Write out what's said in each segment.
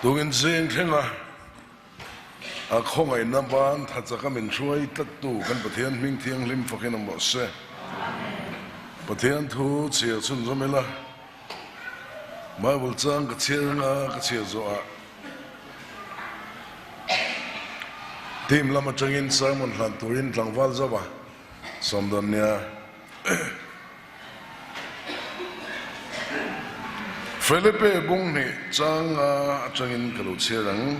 Tukin zing thlenga a khawngaihna ban tha chaka min hruai tlattu kan Pathian hming thianghlim fakin awm rawh se. Pathian thu chhiar chhunzawm ila Bible chang ka chhiar anga ka chhiar zawhah team lam atangin sermon hlan turin tlangval zauh a sawm dawn nia. Felipe bung hnih chang nga atangin ka lo chhiar ang.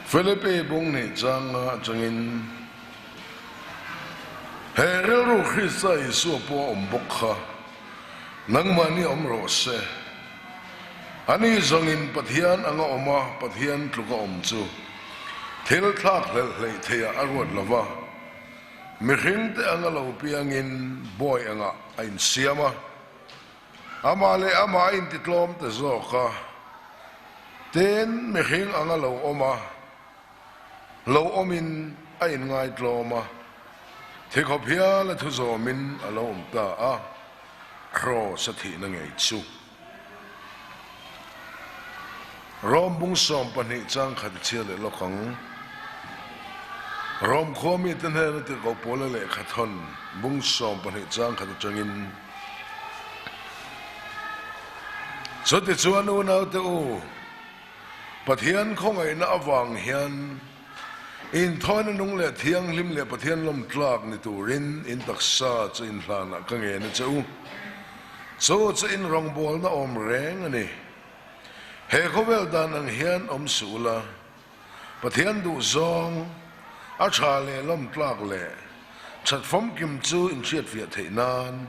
Felipe bung hnih chang nga atangin He rilru Krista Isua pawh a awm bawk kha, nangmahni awm rawh se. Ani zawngin Pathian anga awm a, Pathian tluka awm chu thil thlak hlelh hleih theiah a ruat lo va, mihringte anga lo piangin bawi angah a insiam a, amah leh amah a intitlawm ta zawk a, tin mihring anga lo awm a, lo awmin a inngaitlawm a, thikhawp hial a thu zawmin a lo awm ta a, kraws a thihna ngei chu. Rom bung 12 chang khat i chhiar leh lawk ang. Rom khua mite hnena tirhkoh Paula lehkha thawn bung 12 chang khat atangin, Chutichuan unaute u, Pathian khawngaihna avang hian inthawina nung leh thianghlim leh Pathian lawmtlak ni turin in taksa chu inhlanah ka ngen a che u. Chu chu in rawngbawlna awm reng a ni. He khawvel dan ang hian awm suh ula, Pathian duhzawng, a tha leh lawmtlak leh that famkim chu inhriatfiah theih nan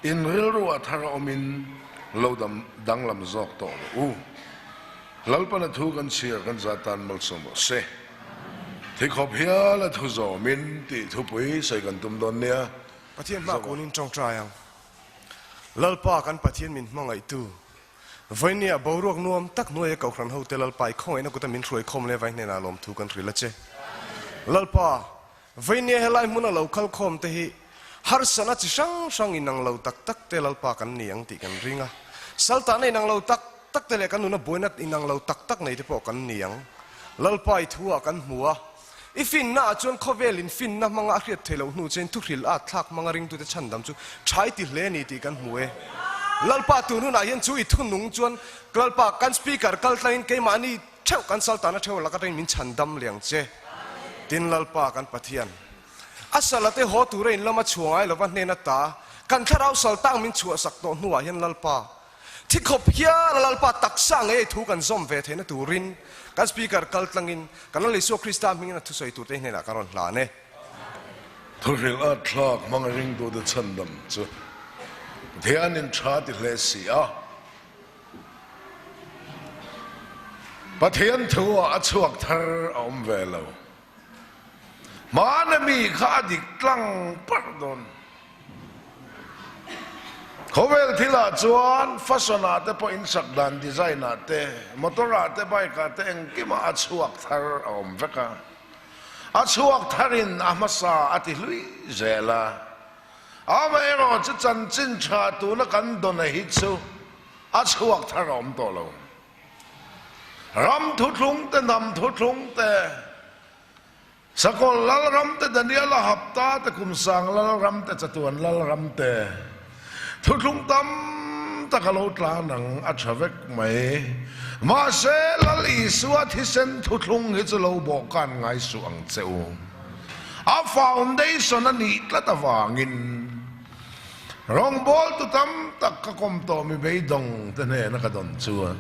in rilru a thar a awmin lo danglam zawk tawh rawh u. Lalpana thu kan chhiar kan za tan malsawm rawh se. Thikhawp hial a thu zawmin tih thupui sawi kan tum dawn nia. Pathian hma kunin tawngtai ang. Lalpa kan Pathian min hmangaihtu, Vawinia boruak nuam tak hnuaia Kohhran hote Lalpa i khawngaihna kuta min hruai khawm leh vai hnenah lawmthu kan hrilh a che. Lalpa, Vawinia helai hmuna lo kal khawm te hi harsatna chi hrang hrang inang lo tak tak te Lalpa kan ni ang tih kan ring a. Saltahna inang lo tak tak te leh kan nuna buaina inang lo tak tak nei te pawh kan ni ang. Lalpa i thu ah kan hmu a. I finna ah chuan khawvel in finna hmanga a hriat theih loh hnu chuan thuhrilh at thlak hmanga ringtute chhandam chu tha i ti hle a ni tih kan hmu e. Lalpa tun hunah hian chu i thunung chuan Lalpa kan speaker kal tlangin keimahni theuh kan saltana theuh lak atangin min chhandam liang che. Tin Lalpa kan Pathian a sala te haw tura in lama chhuah ngai lova hnen ata kan thlarau sal tang min chhuahsak tawh hnuah hian Lalpa Thi khawp hial a Lalpa taksa ngei thu kan zawm ve theihna turin kan Speaker kal tlangin kan Lal Isua Krista hmingin a thusawi turte hi hnenah kan rawn hlan e. Thuhrilh a thlak hmang a ringtute chhandam chu Pathianin tha ti hle si a. Pathian thu ah a chhuak thar a awm ve lo. Hmana mi kha a dik tlang parh dawn. Khawvel thilah chuan fashion ah te pawh insak dan design ah te, motor ah te, bike ah te engkimah a chhuak thar a awm vek a. A chhuak tharin a hmasa a ti hlui zel a. Amaherawh chu chanchin tha tuna kan dawna hi chu a chhuak thar a awm tawh lo. Ram thuthlung te, hnam thuthlung te, Sakawlh Lalram te, Daniela hapta te, Kumsang Lalram te, Chatuan Lalram te, thuthlung tam tak a lo tlan ang a tha vek mai. Mahse, Lal Isua thisen thuthlung hi chu lo bawhkan ngai suh ang che u. A foundation a nih tlat avangin Rawngbawltu tam tak ka kawm tawh mi beidawng te hnena ka dawn chuan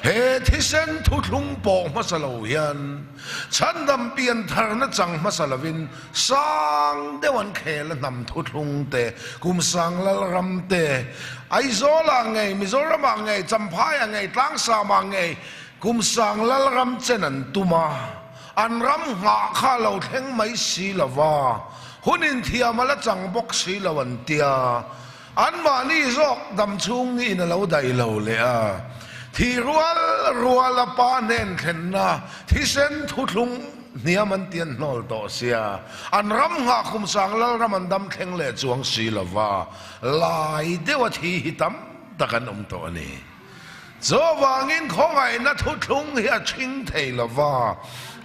he thisen thuthlung pawh hmasa lo hian chhandam pian tharna chang hmasa lovin sang deuh an khel a hnam thuthlung te, kum sang lalram te, Aizawlah ngei, Mizoramah ngei, Champhaiah ngei, Tlangsamah ngei kum sang lalram chen an tum a. An ram nghah kha lo thleng mai si lo va, hun inthiam a la chang bawk si lo an tia. Anmahni zawk dam chhung niin a lo daih lo leh a. Thi rual rual a pa hnen thlenna thisen thuthlung hniam an ti an hnawl tawh sia. An ram nghah khumsang Lalram an dam thleng leh chuang si lo va, lai deuh a thi hi tam. tak an awm tawh a ni. Chuvangin khawngaihna thuthlung hi a chhing thei lo va,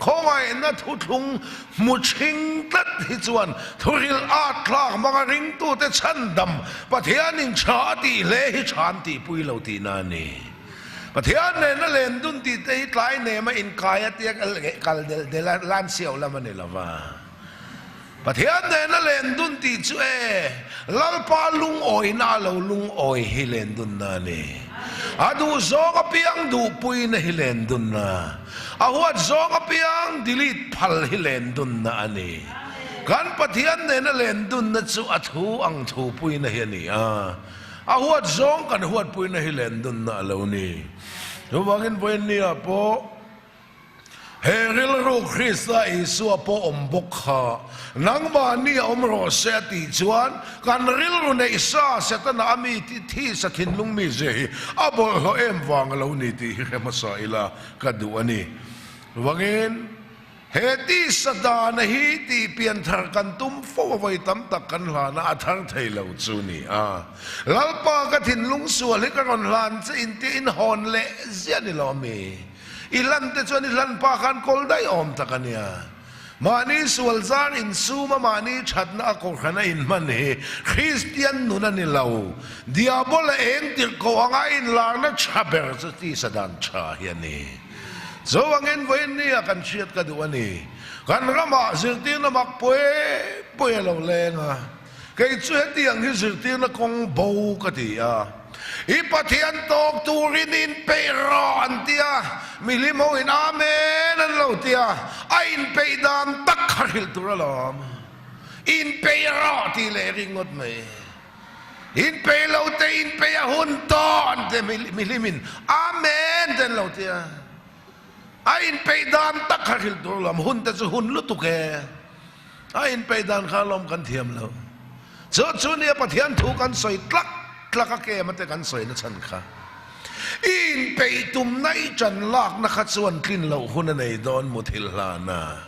khawngaihna thuthlung hmu chhing tlat hi chuan thuril at thlak hmanga ringtute chhandam Pathianin tha a tih hle hi tha an tihpui lo tihna a ni. Pathian nena len dun tih te hi tlai nema inkai a tia kal delh delh a lan siau lam a ni lo va. Pathian nena len dun tih chu e, Lalpa lungawina a lo lungawi hi len dunna a ni. A duh zawng apiang duhpuina hi len dunna. A huat zawng apiang delete phal hi len dunna a ni. Kan Pathian nena len dunna chu a thu ang thupuina hi a ni a. A huat zawng kan huatpuina hi len dunna a lo ni. Chuvangin vawiinniah pawh He rilru Krista Isua pawh awm bawk kha nangmahni a awm rawh se a tih chuan kan rilru neih sa Setana a mi thi sa thinlung mi zia hi a bawlhhlawh em vang a lo ni tih hi hre hmasa ila ka duh a ni. Chuvangin he tisa dana hi tih pian thar kan tum fo a vawi tam tak kan hlana a thar thei lo chu ni a. Lalpa ka thinlung sual hi ka rawn hlan che intia inhawn leh ziah ni lo mi? I hlan te chuan i hlan pa khan kawl daih awm tak a nia. Mahni sual zar insum a mahni thatna a kohhran a inhman hi Kristian nun a ni lo. Diabola eng tirh koh anga inlarna tha ber chu tisa dan tha hi a ni. Chu angin vawiin nia kan hriat ka duh a ni. Kan ramah zirtirna mak pawi pawi a lo leng a. Kei chu hetiang hi zirtirna kawng bo ka ti a, I Pathian tawk turin inpeih rawh an ti a, mihlim ho in Amen an lo ti a, a inpeih dan tak kha hrilh tur alawm. Inpeih rawh tih leh ringawt mai. Inpeih lo te inpeih a hun tawh an ti a, mihlim in Amen te an lo ti a. A inpeih dan tak kha hrilh tur alawm, hun te chu hun lutuk e. A inpeih dan kha lawm kan thiam lo. Chu chu nia Pathian thu kan sawi tlak tlak a kem ate kan sawi na chhan kha. I inpeih tumna i ṭan lakna kha chuan tlin loh hun a nei dawn muthilh hlan a.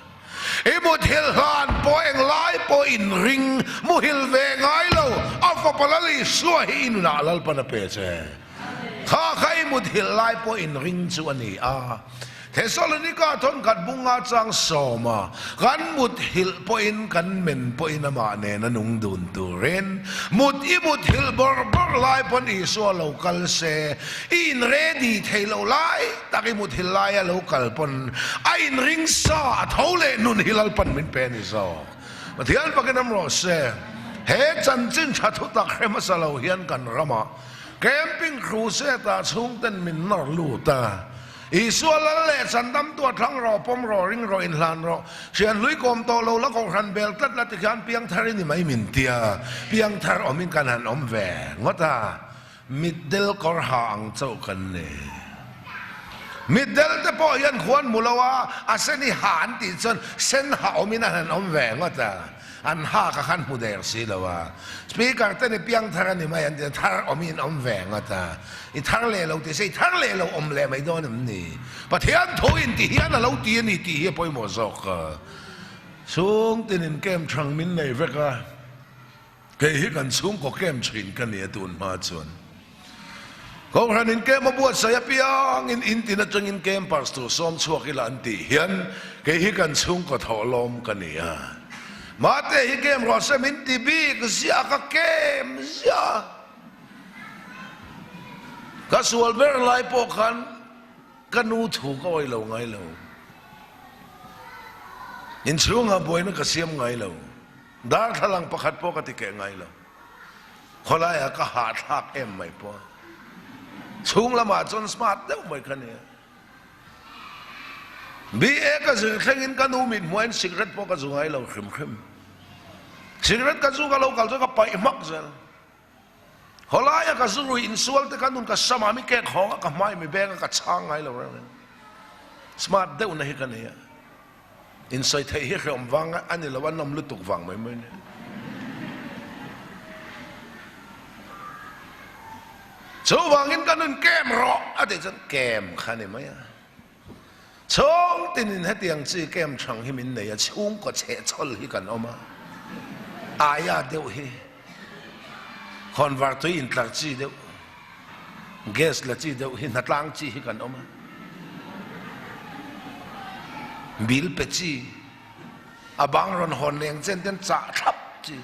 I muthilh hlan pawh englai pawh inring muhil ve ngai lo a fapa Lal Isua hi i nunah Lalpan a pe che. Kha kha i muthilh lai pawh inring chu a ni a. Thesalonika thawnkhat bunga chang sawma kan muthilh pawhin kan men pawhin amah nen a nung dun turin mut i muthilh bawrh bawrh lai pawn Isua lo kal se, i inready thei lo lai tak i muthilh laia lo kal pawn a inring sa a tho leh nun hi Lalpan min pe a ni zawk. Pathian fakin am rawh se. He chanchin tha thutak hre hmasa lo hian kan ramah camping crusade ah chhungten min nawr lut a. Isua lal leh chandamtu a thlang rawh, pawm rawh, ring rawh, inhlan rawh. Hrianhlui kawm tawh lo la kohhran bel tlat la tikhian piangthar i ni mai min tia. Piangthar awmin kan han awm ve ngawt a, mitdel kawr ha ang chauh kan ni. Mitdel te pawh hian khuan hmu lo a, a sen i ha an tih chuan sen ha awmin an han awm ve ngawt a. An ha ka khan hmu der si lo a. Speaker te ni piangthar a ni mai an ti a, thar awm in awm ve ngawt a. I thar leh lo ti se i thar leh lo awm leh mai dawn em ni? Pathian thu in ti hian a lo ti a ni tih hi a pawimawh zawk a. Chhung tin in kem thang min nei vek a, kei hi kan chhungkaw kem thin ka ni a tun hma chuan. Kohhran in kem a buatsaih apiang in in tin atangin campers tur sawm chhuak ila an tih hian kei hi kan chhungkaw thawhlawm ka ni a. Mahte hi kem rawh se min ti bik ziah ka kem ziah. Ka sual ber lai pawh khan ka nu thu ka awih lo ngai lo. Inchhungah buaina ka siam ngai lo. Darthlalang pakhat pawh ka ti keh ngai lo. Khawlaiah ka hahthlak em mai pawh. Chhung lamah chuan smart deuh mai ka nia. BA ka zir thlengin ka nu mit hmuain cigarette pawh ka zu ngai lo hrim hrim. Cigarette ka zu ka lo kal chuan ka paih hmak zel. Khawlaia ka zu rui insual te ka nun ka samah mi kek hawng a ka hmai mi beng a ka chhang ngai lo reng reng. Smart deuhna hi ka nei a. Insawi theih hi hreawm vang a ni lo a, nawm lutuk vang mai mai a ni. Chuvangin ka nun kem rawh a tih chuan kem kha a ni mai a. Chhung tinin hetiang chi kem thang hi min nei a, chhungkaw chhehchhawl hi kan awm a, aia deuh hi khawnvar tui intlar chi deuh. Gas la chi deuh hi hnatlang chi hi kan awm a, bill pe chi, a bang rawn hawn leng chen ten chah thlap chi.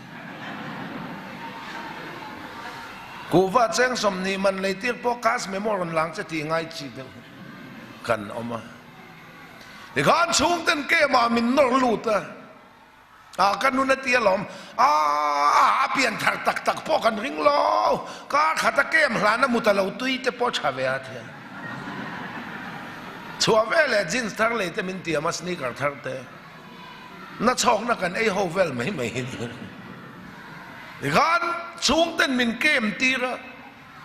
Kuhva cheng 20 man lei tir pawh cash memo rawn lang che tih ngai chi deuh hi kan awm a. Tikhan chhungten kemah min nawr lut a. A ka nun a ti alawm. A a pian thar tak tak pawh kan ring lo. Kar khat a kem hlan a mut a lo tui te pawh tha ve a thian. Chhuah ve leh jeans thar lei te min tiam a sneaker thar te. Na chhawkna kan ei ho vel mai mai hi ni. Tikhan chhungten min kem tir a,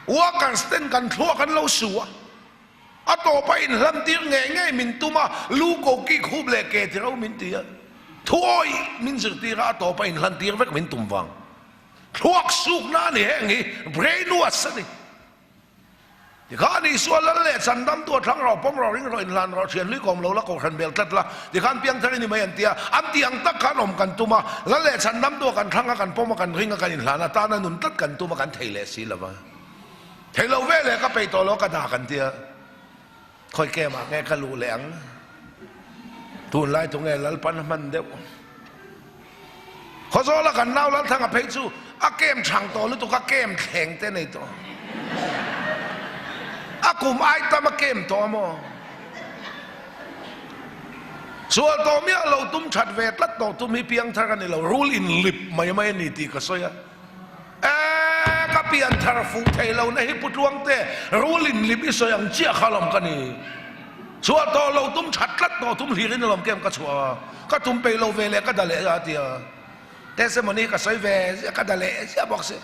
workers ten kan thluak an lo su a. A tawpa inhlantir ngei ngei min tum a, lu koki khup leh ke ti ro min ti a, thuawih min zirtir a, a tawpa inhlantir vek min tum vang. Thluak sukna a ni heng hi, brain wash a ni. Tikhan Isua lal leh chandamtu a thlang rawh, pawm rawh, ring rawh, inhlan rawh, thian hlui kawm lo la, kohhran bel tlat la, tikhan piangthar i ni mai an ti a, an tih ang tak khan awm kan tum a, lal leh chandamtu a kan thlang a, kan pawm a, kan ring a, kan inhlan a, tana nun tlat kan tum a, kan thei leh si lo va. Thei lo ve leh ka peih tawh lo ka dah kan tia khawi kem ah nge ka luh leh ang tunlai tu nge Lalpan a hman deuh Khawzawla kan nau Lalthanga phei chu a kem thang tawh lutuk a kem thleng te nei tawh a kum ai tam a kem tawh a maw sual tawh miah lo tum that ve tlat tawh tum hi piangthar a ni lo rul in lip mai mai a ni tih ka sawi a. Eee ka pian thar fuh thei lo na hi Pu Tluangte rul in lim i sawi ang chiah kha lawm ka ni. Chhuah tawh lo tum that tlat tawh tum hlir in alawm kem ka chhuah a, ka tum peih lo ve leh ka da leh a tia. Testimony ka sawi ve ziah ka da leh ziah bawk si.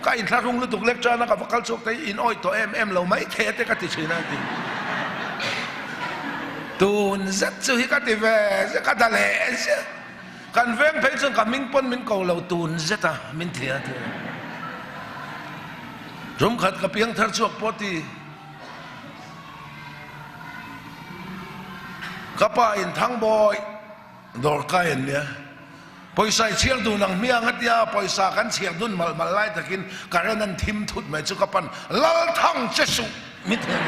Ka inthlahrung lutuk lek tan a ka va kal chhuak te hi in awih tawh em em lo mai thei a te ka ti thin a ti. Tun zet chu hi ka ti ve ziah ka da leh ziah. Kan veng phei chuan ka hming pawn min ko lo tun zet a, min thia a ti. Rum khat ka piang thar chhuak pawh ti. Ka pa in Thangbawi dawr kai an nia. Pawisa i chhiar dun ang hmiang a tia, pawisa kan chhiar dun malh malh lai takin current an thim thut mai chu ka pan Lalthang che suh. Mit hian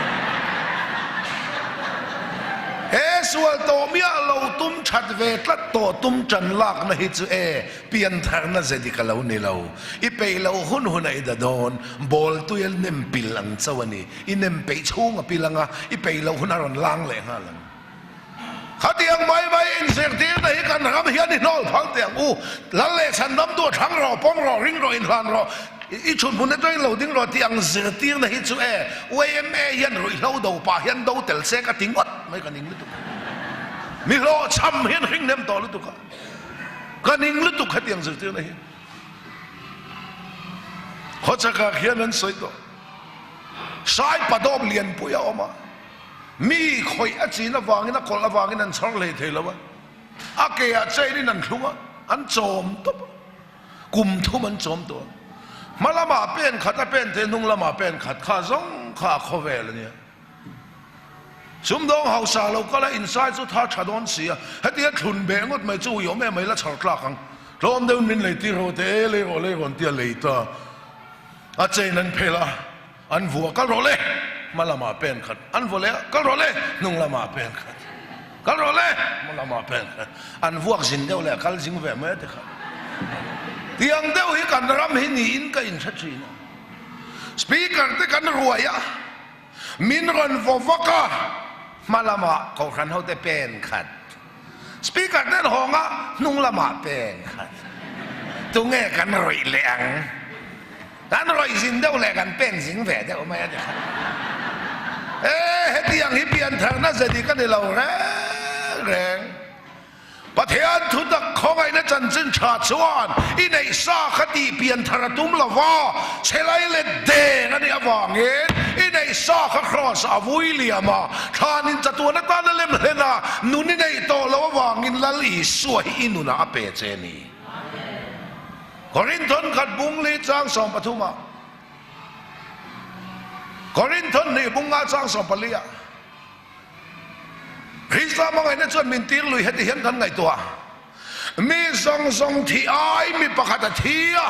he sual tawh miah lo tum that ve tlat tawh tum tan lakna hi chu e piantharna ze dik a lo ni lo. I peih loh hun hunah i da dawn, ball tui a nem pil ang chauh a ni. I nem peih chhung a pil ang a, i peih loh hun a rawn lang leh nghal ang. Khatiang mai mai inzirtirna hi kan ram hian i hnawl phal teh ang u. Lal leh chhandamtu a thlang rawh, pawm rawh, ring rawh, inhlan rawh, i chhunhmun atangin lo ding rawh tih ang zirtirna hi chu e yma hian ruihhlo do pah hian do tel se ka ti ngawt mai ka ning lutuk. Mi hlawhchham hian hring nem tawh lutuk a, ka ning lutuk hetiang zirtirna hi. Khawchhakah khian an sawi tawh. Sai padawp lianpui a awm a. Mi khawih a chin avangin a kawlh avangin an chhar hlei thei lo a, a ke ah chain in an thlung a, an chawm tawp a, kum thum an chawm tawh a. Hma lamah pen khat a pen thei, hnung lamah pen khat kha zawng kha a khawvel a nia. Sumdawng hausa lo kal a insai chu tha tha dawn si a, hetia thlun beh ngawt mai chu uiawm em mai la chhar tlak ang. Tlawm deuhin min lei tir ho te, e lei rawh lei rawh an ti a lei ta. A chain an phelh a. An vua kal rawh le, hma lamah pen khat. An vua leh a, kal rawh le, hnung lamah pen khat. Kal rawh le, hma lamah pen khat. An vuak zin deuh leh a kal zing ve mai a ti khat. Tiang deuh hi kan ram hi niin ka inhre thin a. Speaker te kan ruai a, min rawn vaw vak a, hma lamah kohhran hote pen khat. Speaker ten hawng a, hnung lamah pen khat. Tunge kan rawih leh ang? Kan rawih zin deuh leh kan pen zing ve deuh mai a ni kha. E, hetiang hi piantharna ze dik a ni lo reng reng. Pathian thutak khawngaihna chanchin tha chuan i neih sa kha tih pianthar a tum lo va, chhelai let deng a nih avangin i neih sa kha kraws a vui liam a, thlanin chatuan atan a lem hlen a, nun i neih tawh loh avangin Lal Isua hi i nunah a pe che a ni. Korinthon khat bung li chang 13 ah, Korinthon hnih bung nga chang 14 ah, Krista hmangaihna chuan min tir lui heti hian kan ngaihtuah a, Mi zawng zawng thi ai mi pakhat a thi a,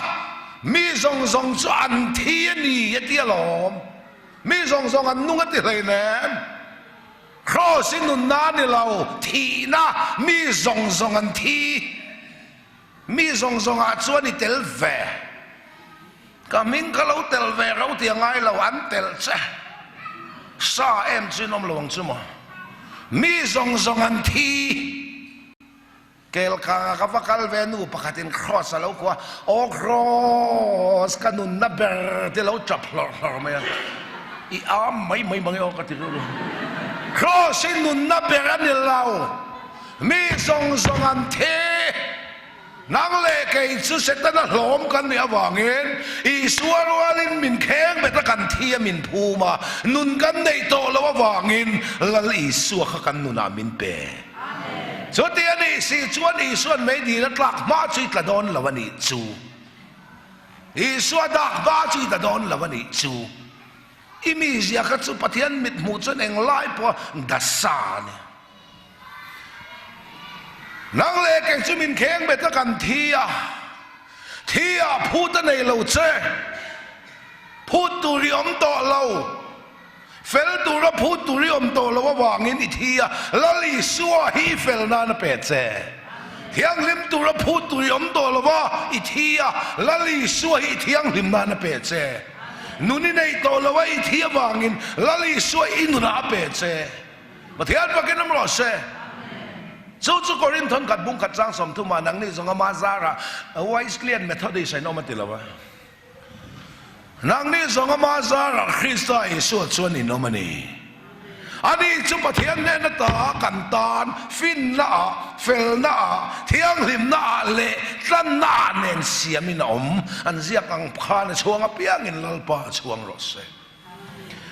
mi zawng zawng chu an thi a ni a ti alawm. Mi zawng zawng an nung a ti hleinem. Kraws hi nunna a ni lo, thihna, mi zawng zawng an thi. Mi zawng zawngah chuan i tel ve. Ka hming ka lo tel ve ro ti a ngai lo, an tel che. Sa em chu in awm lo ang chu maw? Mi zawng zawng an thi. Kelkanga ka va kal ve nu pakhatin Kraws a lo kuah a, Aw Kraws, ka nunna ber te lo tap hlawrh hlawrh mai a, i am mai mai mang e aw ka ti rilru. Kraws hi nunna ber a ni lo, mi zawng zawng an thi. Nang leh kei chu Setana hlawm kan nih avangin Isua rualin min kheng bet a kan thi a min phum a, nun kan neih tawh loh avangin Lal Isua kha kan nunah min pe. Chuti a nih si chuan Isua'n meidil a tlak hma chu i tla dawn lo a nih chu. Isua dak hma chu i tla dawn lo a nih chu. I mizia kha chu Pathian mit hmuh chuan eng lai pawh dasa a ni. Nang leh kei chu min kheng bet a kan thi a, thi ah phut a nei lo che, phut tur i awm tawh lo. Fel tura phut tur i awm tawh loh avangin i thi a, Lal Isua hi i fel nan a pe che. Thianghlim tura phut tur i awm tawh lo va, i thi a, Lal Isua hi i thianghlim nan a pe che. Nun i neih tawh lo a i thi avangin Lal Isua i nunah a pe che. Pathian fakin awm rawh se. Chu chu Korinthon khat bung khat chang 30 ah nangni zawng ama zarah Wesleyan Methodist a in awm a ti lo a. Nangni zawng ama zarah Krista Isua chuan in awm a ni. Ani chu Pathian hnen ata kan tan finna ah, felna ah, thianghlimna ah leh tlanna ah nen siamin a awm. An ziak ang khan a chhuang apiangin Lalpa a chhuang rawh se.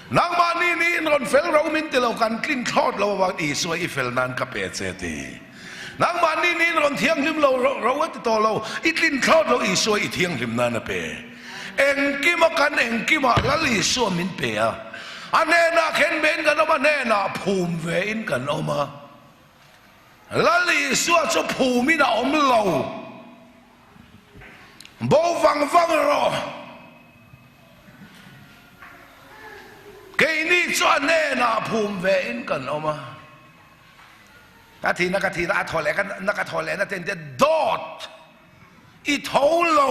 Nangmahni ni in rawn fel ro min ti lo, kan tlin thlawt lo avangin Isua i fel nan ka pe che ti. Nangmahni ni in rawn thianghlim lo ro a ti tawh lo, i tlin thlawt lo Isua i thianghlim nan a pe. Engkima kan engkimah Lal Isua min pe a, a hnenah khen ve in kan awm a, hnenah phum ve in kan awm a. Lal Isua chu phum in a awm lo. Bo vang vang rawh. Keini chu a hnenah phum ve in kan awm a. Ka thihna ka thihna a thaw leh ka na ka thaw lehna te intia dawt i tho lo.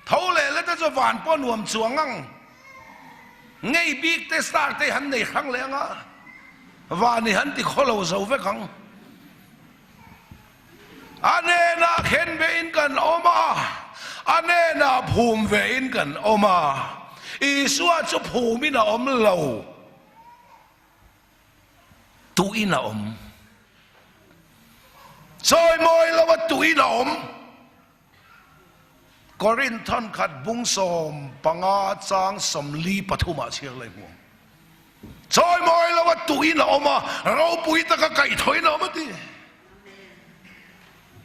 Tho leh la te chu van pawh nuam chuang ang. Ngei bik te star te han nei hrang leh ang a. Van i han ti khaw lo zo vek ang. A hnenah khen ve in kan awm a, a hnenah phum ve in kan awm a. Isua chu phumin a awm lo, tuin a awm. Chawimawi lo a tuin a awm. Korinth thankhat bung 15 chang 43 ah chhiar leh hmuh ang. Chawimawi lo a tuin a awm a, ropui taka kaihthawhin a awm a ti.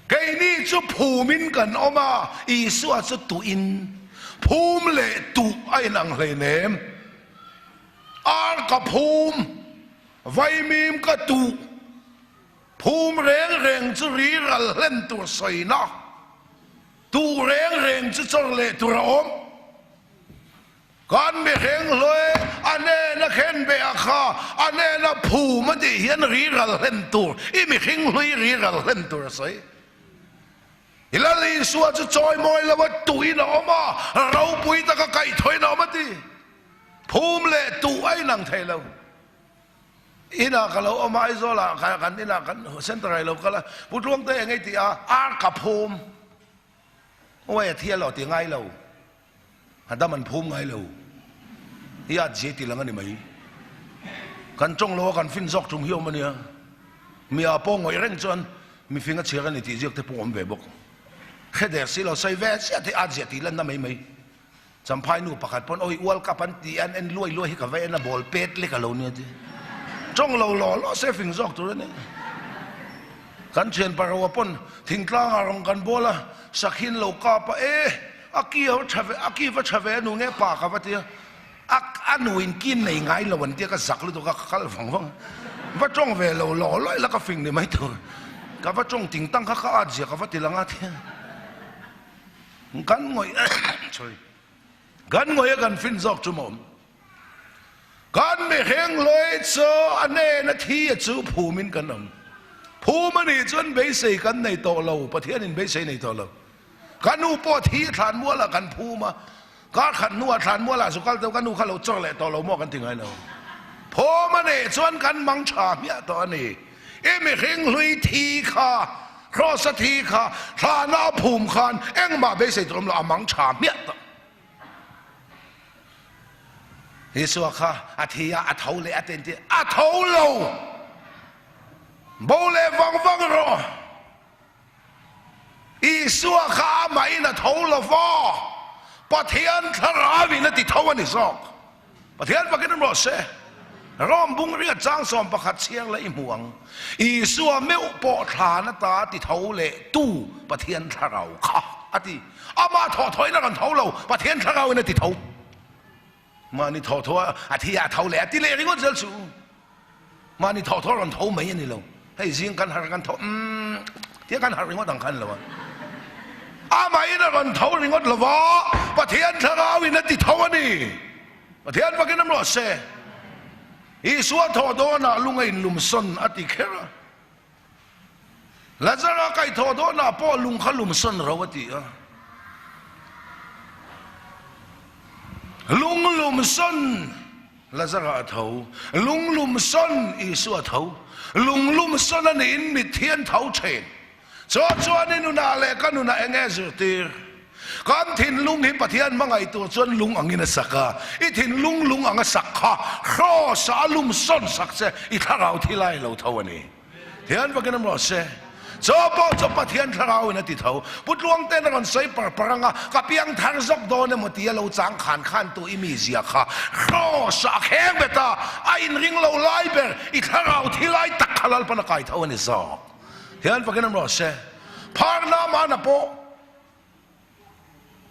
Keini chu phumin kan awm a, Isua chu tuin. Phum leh tuh a inang hleinem. Ar ka phum, vaimim ka tuh. Phum reng reng chu ri ral hlen tur sawina, tuh reng reng chu chawr leh tur a awm. Kan mihring hlui a hnena khen be a kha, a hnena phum a tih hian ri ral hlen tur, i mihring hlui ri ral hlen tur a sawi. I Lal Isua chu chawimawi lo a tuhin a awm a, ropui taka kaihthawhin a awm a ti. Phum leh tuh a inang thei lo. Inah ka lo awm a, Aizawlah kan inah kan center ah i lo kal a, Pu Tluangte eng ei tih a, ar ka phum. Uai a thi a lo ti ngai lo. A dam an phum ngai lo. I at zia ti lang a ni mai. Kan tawng lo a kan fin zawk tum hi awm a nia. Mi a pawh ngawih reng chuan mifing a chhiar a ni tih ziak te pawh awm ve bawk. Hre der si lo sawi ve chiah te at zia tih lanna mai mai. Champhai nu pakhat pawn awi World Cup an tih an en luai luai hi ka va en a ball pet lek a lo nia ti. Tawng lo law law se fing zawk tur a ni. Kan thian Paroa pawn thingtlang ah rawn kan bawl a, sakhin lo kap a e a ki a va tha ve a ki va tha ve a nu nge pa ka va ti a, a a nu in kin nei ngai lo an tia ka zak lutuk a ka kal vang vang a. Va tawng ve lo law law ila ka fing ni mai tur. Ka va tawng ting tang kha ka at zia ka va ti lang a tia. Kan ngawih sorry kan ngawih a kan fin zawk chu maw? Kan mihring hlui chu a hnena thi a chu phumin kan awm. Phum a nih chuan beisei kan nei tawh lo, Pathianin beisei nei tawh lo. Ka nu pawh thi thlan mualah kan phum a, kar khat hnuah thlan mualah zu kal teuh ka nu kha lo chawr leh tawh lo maw kan ti ngai lo. Phum a nih chuan kan mang tha hmiah tawh a ni. I mihring hlui thi kha, Kraws a thi kha, thlana a phum khan engmah beisei tur awm lo, a mang tha hmiah tawh. Isua kha a thi a, a tho leh a ten ti, a tho lo! Bo leh vang vang rawh! Isua kha amahin a tho lo va, Pathian thlarauin a ti tho a ni zawk. Pathian fakin rawh se. Rom bung riat chang 11 chhiar leh i hmu ang. Isua meuh pawh thlan ata ti tho leh tu Pathian thlarau kha a ti. Amah thawh thawhin a rawn tho lo, Pathian thlarauin a ti tho. Mahni thawh tho a thi a tho leh a ti leh ringawt zel chu. Mahni thawh tho a rawn tho mai a ni lo. Hei zing kan harh kan tho umm tia kan harh ringawt ang khan lo a. Amahin a rawn tho ringawt lo va, Pathian thlarauin a ti tho a ni. Pathian fakin a mrawh se. Isua thawh dawnah lung a inlumsawn a ti kher a. Lazara kaihthawh dawnah pawh lung kha lumsawn ro a ti a. Lung lumsawn Lazara a tho, lung lumsawn Isua a tho, lung lumsawn a niin mitthi an tho thin. Chaw chuan i nunah leh ka nunah eng nge zirtir? Kan thinlung hi Pathian hmangaih tur chuan lung angin a sak a, i thinlung lung anga sak kha Kraws-ah a lumsawn sak che, i thlarau thi lai lo tho a ni. Thian vakin awm rawh se. Chaw pawh chu Pathian thlarauin a ti tho. Pu Tluangte'n a rawn sawi par par ang a, ka piang thar zawk dawn emaw tia lo chang khan khan tu i mizia kha Kraws-ah a kheng bet a, a inring lo lai ber, i thlarau thi lai tak kha Lalpan a kai tho a ni zawk. Thian vakin awm rawh se. Phar Namana pawh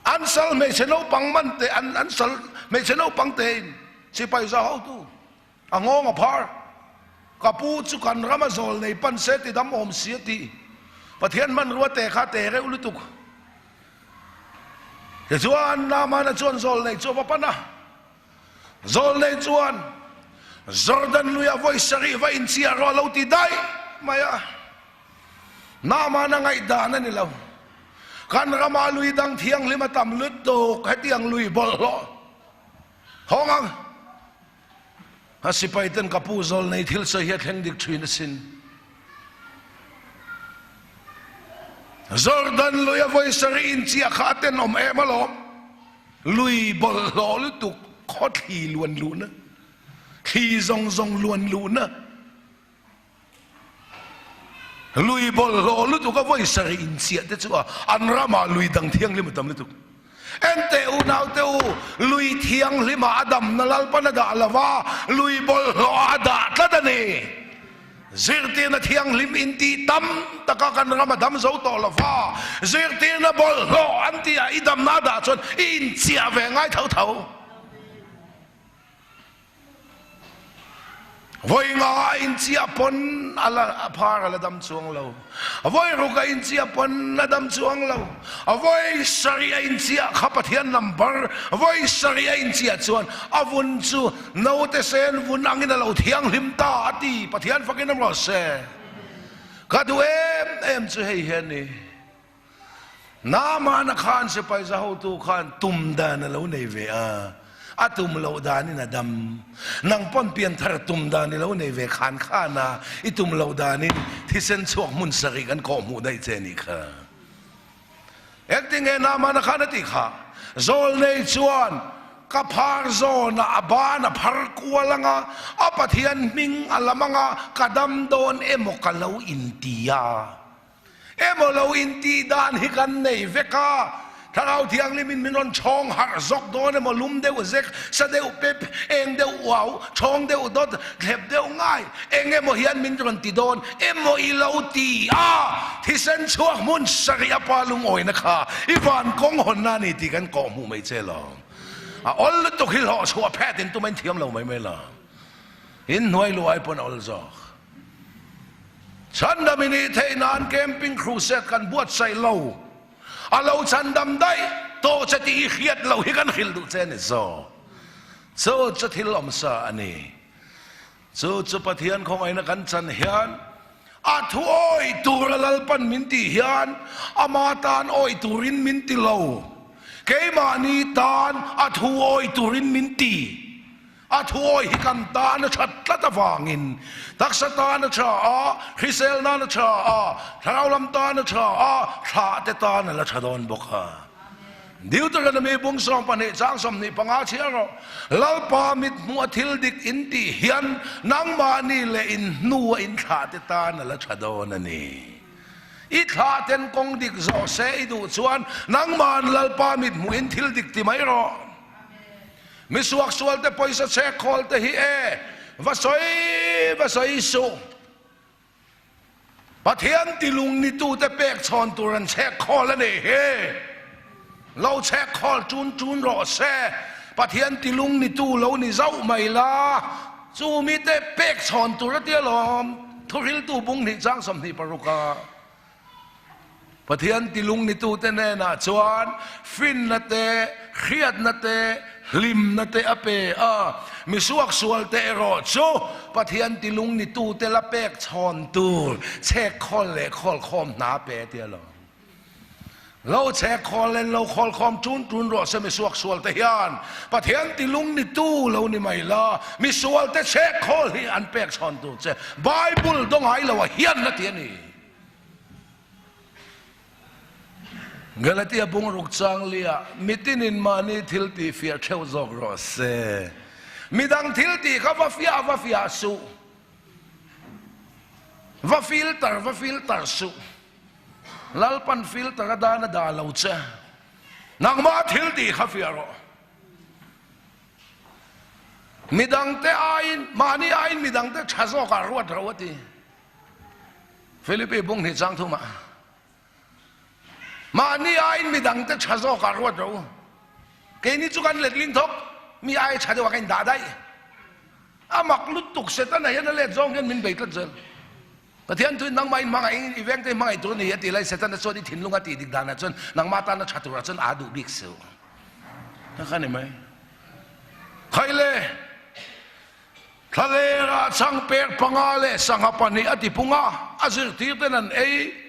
an sal hmeichhe naupang man te, an sal hmeichhe naupang tein sipai za hotu, A nghawng a phar. Ka pu chu kan rama zawl nei pan se ti dam awm si a ti. Pathian hmanrua te kha te reuh lutuk. Tichuan Naamana chuan zawl nei chu a va pan a. Zawl nei chuan Jordan luia vawi sarih va inchiah rawh a lo ti daih mai a. Naamana ngaihdan a ni lo. Kan rama lui dang thianghlim a tam lutuk hetiang lui bawlhhlawh hawng ang. A sipai ten ka pu zawl nei thil sawi hi a thleng dik thin asin. Jordan lui a vawi sarih in chiah kha a tenawm em alawm. Lui bawlhhlawh lutuk khaw thli luan luhna, thli zawng zawng luan luhna. Lui bawlhhlawh lutuk a vawi sarih inchiah te chu a an ramah lui dang thianghlim a tam lutuk. Enteh unaute u, lui thianghlimah a damna Lalpan a dah lo va, lui bawlhhlawh ah a dah tlat a ni. Zirtirna thianghlim intih tam taka kan ram a dam zo tawh lo va, zirtirna bawlhhlawh an tih ah i damna a dah chuan i inchiah ve ngai tho tho. Vawi nga a inchiah pawn a la a phar a la dam chuang lo. Vawi ruk a inchiah pawn a dam chuang lo. Vawi sarih a inchiah kha Pathian number vawi sarih a inchiah chuan a vun chu naute sen vun angin a lo thianghlim ta a ti. Pathian fakin awm rawh se. Ka duh em em chu hei hi a ni. Naamana khan sipai za hotu khan tum dan a lo nei ve a, a tum loh danin a dam. Nang pawn pianthar tum dan i lo nei ve khan khan a, i tum loh danin thisen chhuak hmun sarih kan kawhhmuh daih che nih kha. Engtinge Naamana khan a tih kha? Zawlnei chuan ka phar zawnah a ban a phar kual ang a, a Pathian hming a lam ang a, ka dam dawn emaw ka lo inti a. Emaw lo intih dan hi kan nei vek a, Thlarau Thianghlimin min rawn chhawng harh zawk dawn emaw, lum deuh zek, sa deuh pep, eng deuh uau, chhawng deuh dawt, thlep deuh ngai, eng emaw hian min rawn ti dawn emaw i lo ti a, thisen chhuak hmun sarih a pa lungawina kha i van kawng hawnna a ni tih kan kawh hmuh mai che lo. A awl lutuk hi hlawh chhuah phet in tum a inthiam lo mai mai lo. Inhnuai luai pawn a awl zawk. Chhandam i nih theih nan camping crusade kan buatsaih lo. A lo chhandam daih tawh che tih i hriat loh hi kan hrilh duh che a ni zawk. Chu chu thil awmsa a ni. Chu chu Pathian khawngaihna kan chan hian a thu awih tura Lalpan min tih hian ama tan awih turin min ti lo. Keimahni tan a thu awih turin min ti. A thu awih hi kan tan a that tlat avangin taksa tan a tha a, hrisel nan a tha a, thlarau lam tan a tha a, thlah te tan a la tha dawn bawk a. Deuteronomy bung 12 chang 25 chhiar rawh. Lalpa mit hmuh a thil dik in tih hian nangmahni leh in hnu a in thlah te tan a la tha dawn a ni. I thlah ten kawng dik zawh se i duh chuan nangmahan Lalpa mit hmuh in thil dik ti mai rawh. Mi suaksual te pawisa chhek khawl te hi e va sawi va sawi suh. Pathian tilung ni tute pek chhawn tur an chhek khawl a nih hi. Lo chhek khawl ṭun ṭun rawh se. Pathian tilung ni tu lo ni zauh mai la, chu mite pek chhawn tur a tia lawm. Thuhriltu bung hnih chang 26 a. Pathian tilung nitute hnenah chuan finna te, hriatna te, hlimna te a pe a. Mi suaksualte erawh chu Pathian tilung nitute la pek chhawn tur chhek khawl leh khawl khawm hna pe tia lo. Lo chhek khawl len lo khawl khawm ṭun ṭun rawh se mi suaksualte hian Pathian tilung nitu lo ni mai la, mi sualte chhek khawl hi an pek chhawn tur che Bible dawngai loah hian la ti a ni. Galatia bung ruk chang liah mitinin mahni thil tih fiah theuh zawk rawh se. Midang thil tih kha va fiah va fiah suh. Va filter va filter suh. Lalpan filter a dan a dah lo che. Nangmah thil tih kha fiah rawh. Midangte aiin, mahni aiin midangte tha zawkah ruat ro a ti. Philippi bung hnih chang thumah mahni aiin midangte tha zawkah ruat rawh u. Keini chu kan letling thawk, mi ai tha deuhah kan indah daih. A mak lutuk Setana hian a let zawng hian min bei tlat zel. Pathian thuin nangmah in hmangaih i vengte hmangaih tur a ni a ti lai Setana chuan i thinlung a tih dik danah chuan nangmah tana tha turah chuan aa duh bik suh. Kha kha ni mai. Khaile! Thlalera changpek panga leh sangha pahnih a tipung a, a zirtirten an ei.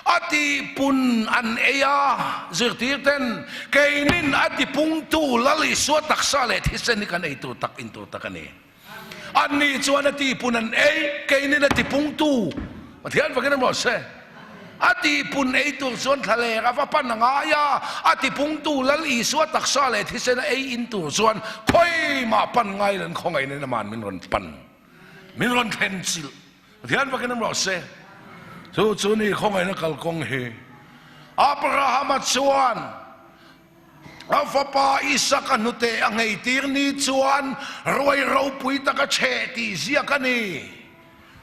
A tihpun an ei a, zirtirten, Keinin a tipungtu Lal Isua taksa leh thisen hi kan ei tur tak in tur tak a ni. Anni chuan a tihpun an ei, keinin a tipungtu Pathian fakin a rawh se. A tihpun ei tur chuan thlaler a va pan a ngai a, a tipungtu Lal Isua taksa leh thisen a ei in tur chuan khawimah pan ngai lo in khawngaihna in aman min rawn pan, min rawn thlen chilh. Pathian fakin awm rawh se. Chu chu ni khawngaihna kalkawng hi. Abrahama chuan a fapa Isaka hnute a ngheitir ni chuan ruai ropui taka chheh tih ziak a ni.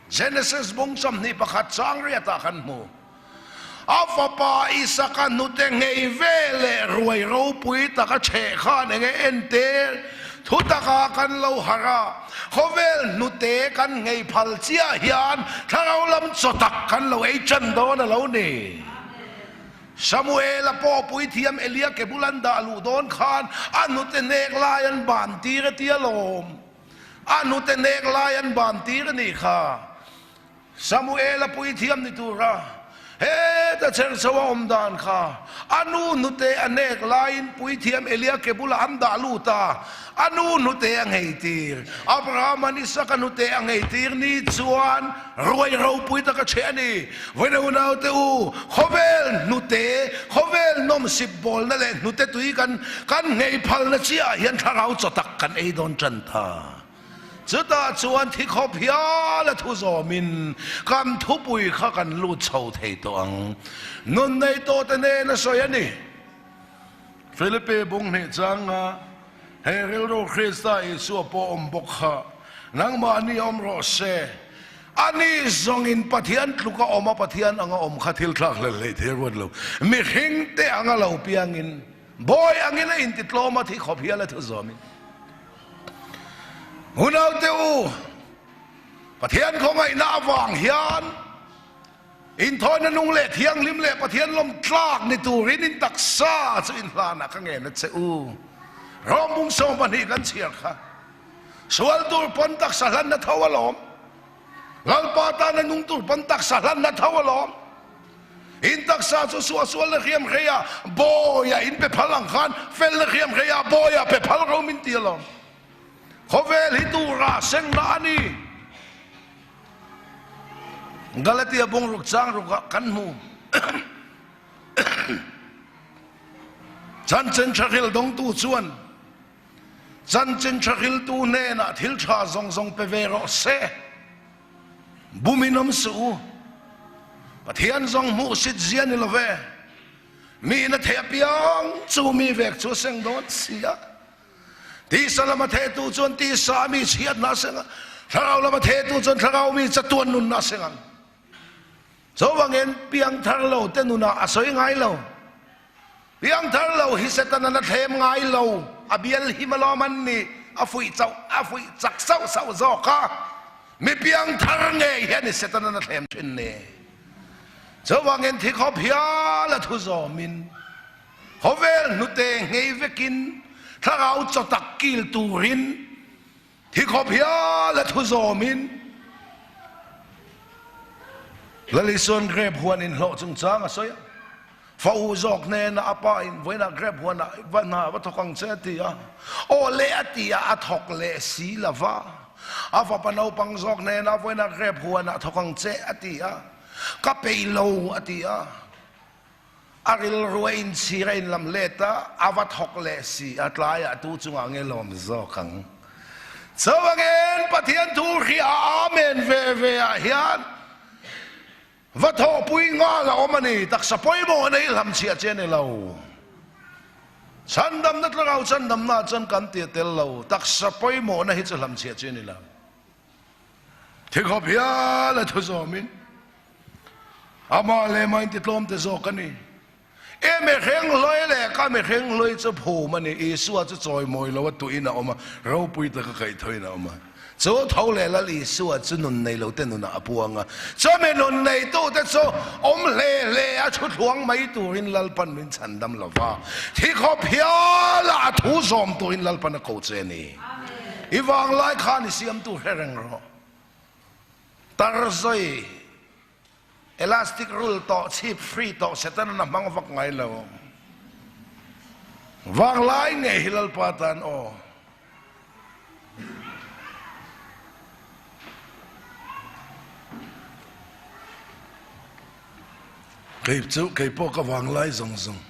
Genesis bung 21 chang riatah kan hmu. A fapa Isaka hnute nghei ve leh ruai ropui taka chheh khan enge entir? Thutakah kan lo harh a, khawvel hnute kan nghei phal chiah hian thlarau lam chaw tak kan lo ei tan dawn a lo ni. Samuela pawh puithiam Elia ke bul an dah luh dawn khan a hnute hnek lai an ban tir a tia lawm. A hnute hnek lai an ban tir a nih kha. Samuela puithiam ni tura heta cher chho a awm dan kha a nu hnute a hnek laiin puithiam Elia ke bulah an dah lut a, a nu hnute a nghei tir. Abraham-a'n Isaka hnute a nghei tir ni chuan ruai ropui tak a chhe a ni. Vawiin unaute u, khawvel hnute, khawvel nawmsip bawlna leh hnute tui kan kan nghei phalna chiahah hian thlarau chaw tak kan ei dawn tan ta. Chutah chuan thi khawp hial a thu zawmin kan thupui kha kan lut chho thei tawh ang. Nun nei tawhte nen a sawi a ni. Philippe bung hnih changa he rilru Krista Isua pawh awm bawk kha nangmahni awm rawh se. Ani zawngin Pathian tluka awm a, Pathian anga awm kha thil thlak hlel hlei thei ruat lo. Mihringte anga lo piangin, bawi angin a intitlawm a, thi khawp hial a thu zawmin. Unaute u, Pathian khawngaihna avang hian Inthawina nung leh thianghlim leh Pathian lawm tlak ni turin in taksa chu in hlanah ka ngen a che u. Rawng bung 12 kan chhiar kha. Sual tur pawn taksa hlanna tho alawm. Lalpa tana nung tur pawn taksa hlanna tho alawm. In taksa chu suahsualna hriam hreia bawia in pe phal ang khan felna hriam hreia bawia pe phal ro min ti alawm. Khawvel hi tura sengna a ni. Galatia bungruk chang rukah kan hmu. Chanchin tha hril dawngtu chuan chanchin tha hriltu hnenah thil tha zawng zawng pe ve rawh se. Bumin awm suh u. Pathian zawng hmuhsit zia ni lo ve. Miin a theh apiang chu mi vek chu a seng dawn si a. Tisa lama thehtu chuan tisa mi chhiatna a seng a, thlarau lama thehtu chuan thlarau mi chatuan nunna a seng ang. Chuvangin piangthar lo te nunah a sawi ngai lo. Piangthar lo hi Setanan a thlem ngai lo, a bial him alawm an nih, a fuih chauh, a fuih chak sauh sauh zawk a. Mi piangthar ngei hi a ni Setanan a thlem thin ni. Chuvangin thi khawp hial a thu zawmin khawvel hnute nghei vekin thlarau chaw tak kil turin Thi khawp hial a thu zawmin Lal Isuan grep huan inhlawh chungchang a sawi a. Fa u zawk hnenah a pa in vawiinah grep huanah va hna va thawk ang che a ti a. Aw leh a ti a, a thawk leh si lo va. A fapa naupang zawk hnenah vawiinah grep huanah thawk ang che a ti a. Ka peih lo a ti a. A rilru a inchhir a inlam let a, a va thawk leh si a, tlaiah tu chungah nge lawm zawk ang? Chuvangin Pathian thu hria Amen ve ve ah hian va thawhpui nghal a awm a ni, taksa pawimawh nei hlamchhiah che a ni lo. Chhandamna thlarau chhandamna ah chuan kan ti a tel lo, taksa pawimawhna hi chu hlamchhiah che a ni lo. Thikhawp hial a thu zawmin amah leh mah intitlawm te zawk a ni. E mihring hlui leh ka mihring hlui chu phum a ni. Isua chu chawimawi lo a tuin a awm a, ropui taka kaihthawhin a awm a. Chu tho leh Lal Isua chu nun nei lo te nunah a puang a. Chumi nun neitute chu awm hle hle a thu thluang mai turin Lalpan min chhandam lo va. Thikhawp hiala a thu zawm turin Lalpan a ko che a ni. I vanglai khan i siamtu hre reng rawh. Tarzawi, elastic rul tawh, chhip free tawh Setanan a hmang vak ngai lo. Vanglai ngei hi Lalpa tan aw. Kei chu kei pawh ka vanglai zawng zawng.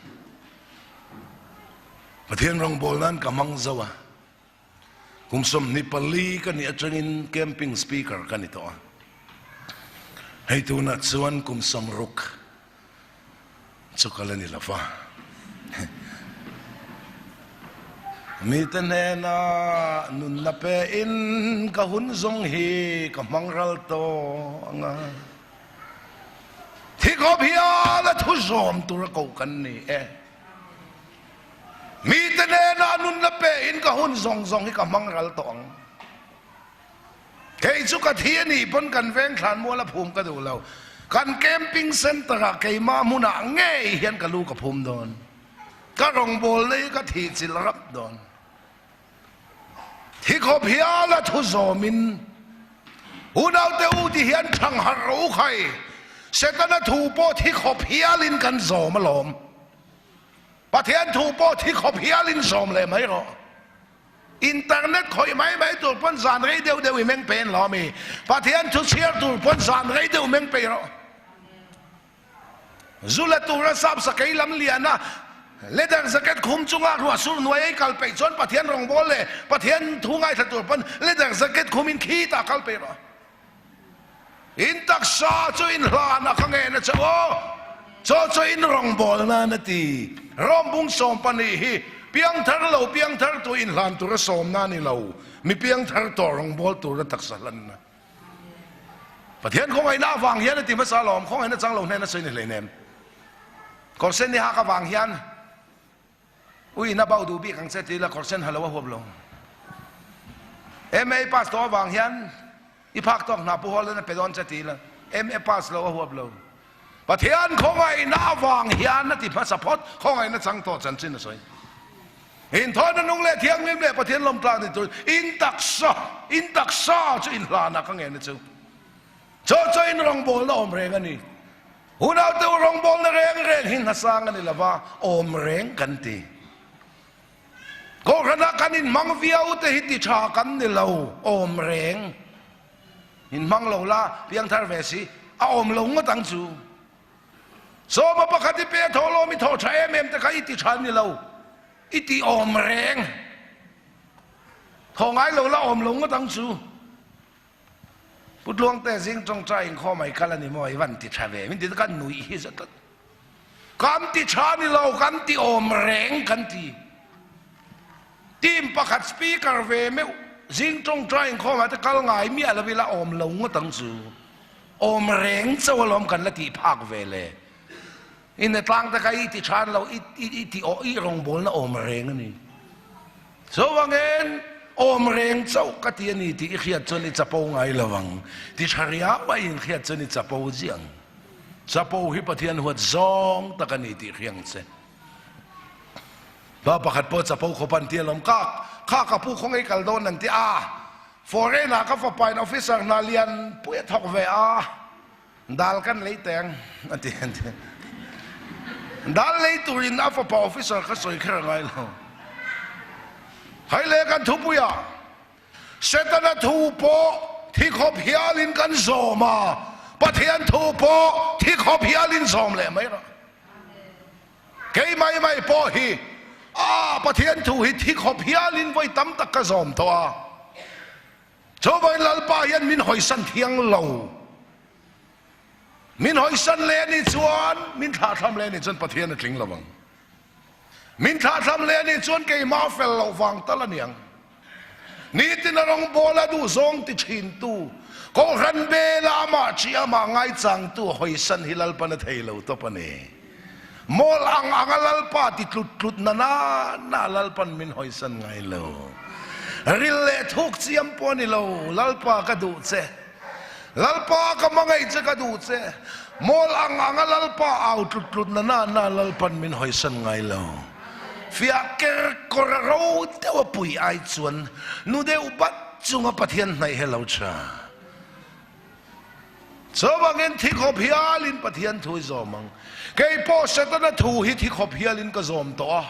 Pathian rawngbâwl nân ka hmang zo a, kum 24 ka nih aṭangin camping speaker ka ni tawh a, hei tûnah chuan kum 60 chu ka la ni lo va. Mite hnêna nunna pein ka hun zawng hi ka hmang ral tawh ang a, thi khawp hian a thu zawm tûra koh kan ni e. Mite hnenah nunna pe in ka hun zawng zawng hi ka hmang ral tawh ang. Kei chu ka thi a nih pawn kan veng thlan mual a phum ka duh lo. Kan camping centre ah keimah hmunah ngei hian ka lu ka phum dawn. Ka rawngbawlna hi ka thih chilh rap dawn. Thi khawp hial a thu zawmin unaute u ti hian thang harh rawh u khai. Setana thu pawh thi khawp hialin kan zawm alawm. Pathian thu pawh thi khawp hialin zawm leh mai rawh. Internet khawih mai mai tur pawn zan rei deuh deuh i meng pe en lo ami? Pathian thu chhiar tur pawn zan rei deuh meng pe rawh. Zu la tura sap sakei lam liana leather jacket khum chunga ruah sur hnuai ei kal peih chuan Pathian rawngbâwl leh Pathian thu ngaithla tur pawn leather jacket khumin khitah kal peih rawh. In taksa chu in hlan a ka ngen a che aw, chaw chu in rawngbâwl nan a ti. Rom bung 12 hi piangthar lo piangthar tu inhlan tura sawmna a ni lo, mi piangthar tawh rawngbâwl tura taksa hlanna. Pathian khawngaihna avang hian a ti hmasa alawm, khawngaihna chang lo hnena sawi ni hleinem. Kawrsen ni hak avang hian Ui na bau duh bik ang che ti la kawrsen ha lo a huap lo. MA pass tawh avang hian i phak tawk hna pu hawl a pe dawn che ti la MA pass lo a huap lo. Pathian khawngaihna avang hian a ti hmasa phawt, khawngaihna chang tawh chanchin a sawi. Inthawina nung leh thianghlim leh Pathian lawmtlak ni turin in taksa, in taksa chu inhlanah ka ngen a chu. Chaw chaw in rawngbawlna awm reng a ni. Unaute u rawngbawlna reng reng hi hnasang a ni lova, awm reng kan ti. Kohhranah kan inhmang viau te hi ti tha kan ni lo, awm reng. Inhmang lo la, piangthar ve si, a awm lo ngawt ang chu. Sawma pakhat i pe thaw lawm i thaw tha em em te kha i ti tha ni lo, i ti awm reng. Thaw ngai lo la awm lo ngawt ang chu. Pu Tluangte zing tawngtai inkhawm ai kal a ni maw i van ti tha ve min ti ka nuih hi za tlat. Kan ti tha ni lo kan ti awm reng kan ti. Team pakhat speaker ve meuh zing tawngtai inkhawm ah te kal ngai miah lo ila awm lo ngawt ang chu. Awm reng chauh alawm kan la tih phak ve le. Inne tlang te kha i ti than lo i i ti awh i rawngbawlna awm reng a ni. Chuvangin awm reng chauh ka ti a ni tih i hriat chuan i chapo ngai lo ang. Ti tha riau a inhriat chuan i chapo ziang. Chapo hi Pathian huat zawng tak a ni tih hriang che. Pa pakhat pawh chapo khawp an ti alawm. Ka kha ka pu khaw ngei kal dawn an ti a. Foreign ah ka fapa in officer hna lian pui a thawk ve a. Dal kan lei teng a ti an ti. Dal lei turin a fapa officer kha sawi kher a ngai lo. Hei le kan thupuiah Setana thu pawh thi khawp hialin kan zawm a, Pathian thu pawh thi khawp hialin zawm leh mai rawh. Kei mai mai pawh hi a Pathian thu hi thi khawp hialin vawi tam tak ka zawm tawh a. Chuvangin Lalpa hian min hawisan thiang lo. Min hawisan leh a nih chuan, min thlahthlam leh a nih chuan Pathian a tling lo ang. Min thlahthlam leh a nih chuan keimah fel loh vang tal a niang. Nitin a rawngbawl a duh zawng ti thintu, Kohhran bela amah chi amah ngaichangtu hawisan hi Lalpan a thei lo tawp a ni. Mawl ang anga Lalpa ti tlut tlut na na na Lalpan min hawisan ngai lo. Ril leh thuk chiam pawh a ni lo, Lalpa ka duh che. Lalpa ka hmangaih che ka duh che. Mawl ang anga Lalpa au tlut tlut na na na Lalpan min hawisan ngai lo. Fiah ker kawr a ro deuh a pui ai chuan nu deuh bat chunga Pathian hnaih he lo tha. Chuvangin thi khawp hialin Pathian thu i zawm ang. Kei pawh Setana thu hi thi khawp hialin ka zawm tawh a.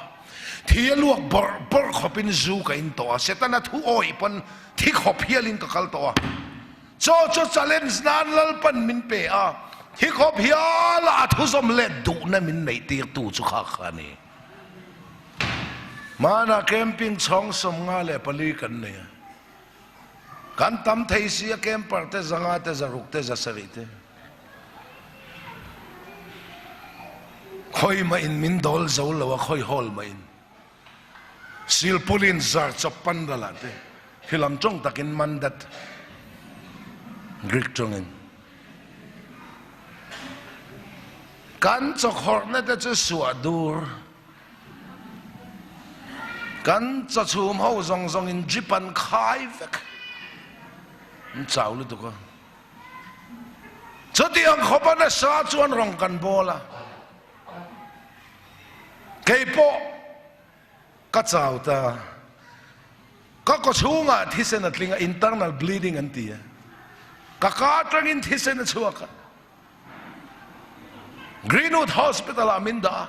Thi a luak bawrh bawrh khawpin zu ka in tawh a. Setana thu awih pawn thi khawp hialin ka kal tawh a. Chaw chu challenge nan Lalpan min pe a. Thi khawp hiala a thu zawm let duhna min neih tirtu chu kha kha a ni. Hmanah camping chhawng 54 kan nei a. Kan tam thei si a camper te 500 te 600 te 700 te. Khawi mah in min dawl zo lo a khawi hawl mah in. Silpulin zar chawp pandal ah te khilam tawng takin mandat Greek tawngin. Kan chawkhawrhna te chu suah dur. Kan chawchhum ho zawng zawng in drip an khai vek. An chau lutuk a. Chutiang khawp a nasa chuan rawng kan bawl a. Kei pawh ka chau ta. Ka kaw chhungah thisen a tling a, internal bleeding an ti a. Ka ka atangin thisen a chhuak a. Greenwood Hospital ah min dah a.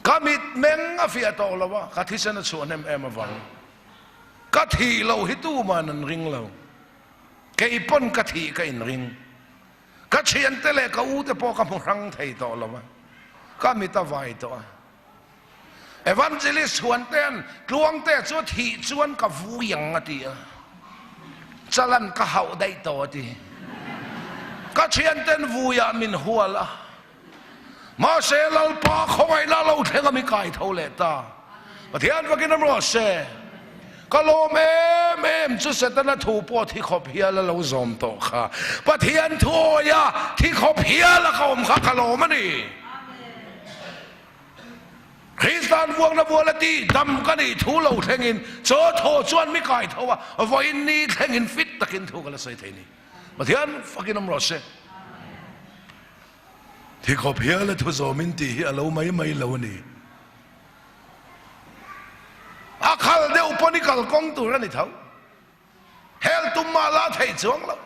Ka mitmeng a fiah tawh lo a, ka thisen a chhuah hnem em avang. Ka thih loh hi tuman an ring lo. Kei pawn ka thih ka inring. Ka thiante leh ka ute pawh ka hmu hrang thei tawh lo a, ka mit a vai tawh a. Evangelist Chhuantean Tluangte chu thih chuan ka vui ang a ti a, chalan ka hauh daih tawh a ti. Ka thianten vuiah min hual a, mahse Lalpa khawngaihna lo thleng a mi kai tho leh ta. Pathian fakin awm rawh se. Ka lawm em em chu Setana thu pawh thi khawp hial a lo zawm tawh kha. Pathian thu awia thi khawp hial a ka awm kha ka lawm a ni. Kristan vuakna vual a ti, dam ka nih thu lo thlengin chaw thaw chuan mi kai tho a, vawiin ni thlengin fit takin thu ka la sawi thei ni. Pathian fakin awm rawh se. Thi khawp hial a thu zawmin tih hi a lo mai mai lo a ni. kalkawng tur a ni tho. Hel tum mah la theih chuang lo.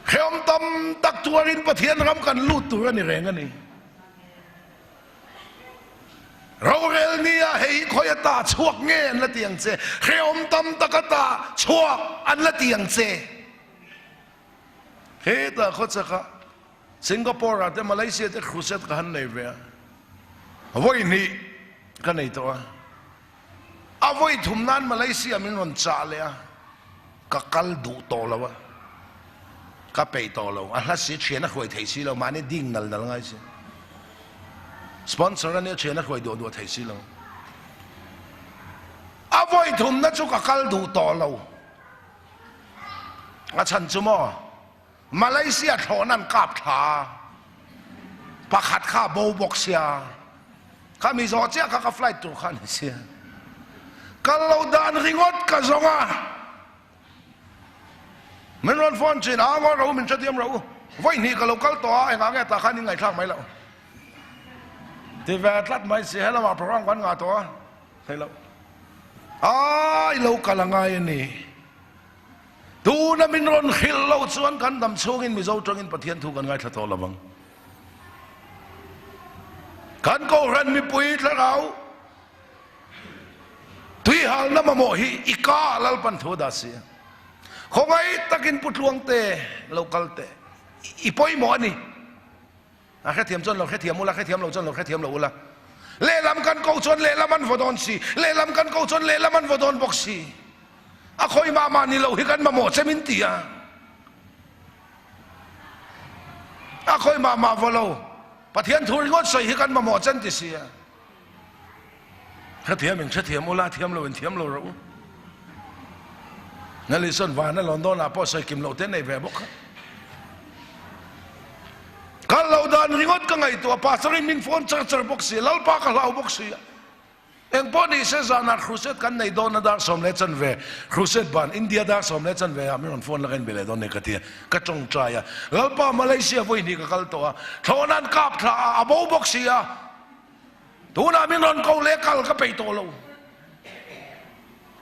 Hrehawm tam tak tuarin Pathian ram kan lut tur a ni reng a ni. Rorel nia hei hi khawi ata chhuak nge an la ti ang che? Hrehawm tam tak ata chhuak an la ti ang che. Hetah khawchakah Singapore ah te Malaysia te crusade ka han nei ve a, vawi hnih ka nei tawh a, a vawi thum nan Malaysia min rawn chah leh a, ka kal duh tawh lo a, ka peih tawh lo, a hla si thian a hruai thei si lo, mahni ding nal nal ngai si, sponsor a nia thian a hruai duah duah thei si lo, a vawi thum na chu ka kal duh tawh lo, a chhan chu maw. Malaysia thlawhna an kap thla a, pakhat kha a bo bawk sia, kha mi zawh chiah kha ka flight tur kha a ni sia. Kal lo dan ringawt ka zawng a, min rawn phone thin a, ngawi rawh u, min hrethiam rawh u, vawi hnih ka lo kal tawh a, engah nge tah khan in ngaihthlak mai loh ti ve tlat mai si, helamah program kan ngah tawh a, theih loh a, i lo kal a ngai a ni. Tuna min rawn hrilh loh chuan kan dam chhungin Mizo tangin Pathian thu kan ngaithla tawh lo vang. Kan Kohhran mipui thlarau tuihalna mamawh hi i ka Lalpan thu a dah si a. Khawngaih takin Pu Tluangte lo kal teh. I pawimawh a ni. A hrethiam chuan lo hrethiam ula, hrethiam lo chuan lo hrethiam lo ula. Lehlam kan ko chuan lehlam an vaw dawn si, lehlam kan ko chuan lehlam an vaw dawn bawk si. A khawi mah mah ni lo hi kan mamawh che min ti a. A khawi mah mah vaw lo, Pathian thu ringawt sawi hi kan mamawh che an ti si a. Hrethiam in hrethiam ula, thiam lo in thiam lo rawh u. Nalison van a lawn dawn ah pawh sawi kim loh te nei ve bawk kha. Kal lo dan ringawt ka ngaihtuah, pastor in min phone char char bawk si, Lalpa ka hlau bawk si a. Engpawh ni se zanah crusade kan nei dawn a dar 10:15 crusade ban India dar 10:15 ah min rawn phone la ka inbe leh dawn nei ka ti a, ka tawngtai a. Lalpa Malaysia vawi hnih ka kal tawh a, thlawhna an kap thla a, a bo bawk si a. Tunah min rawn ko leh kal ka peih tawh lo.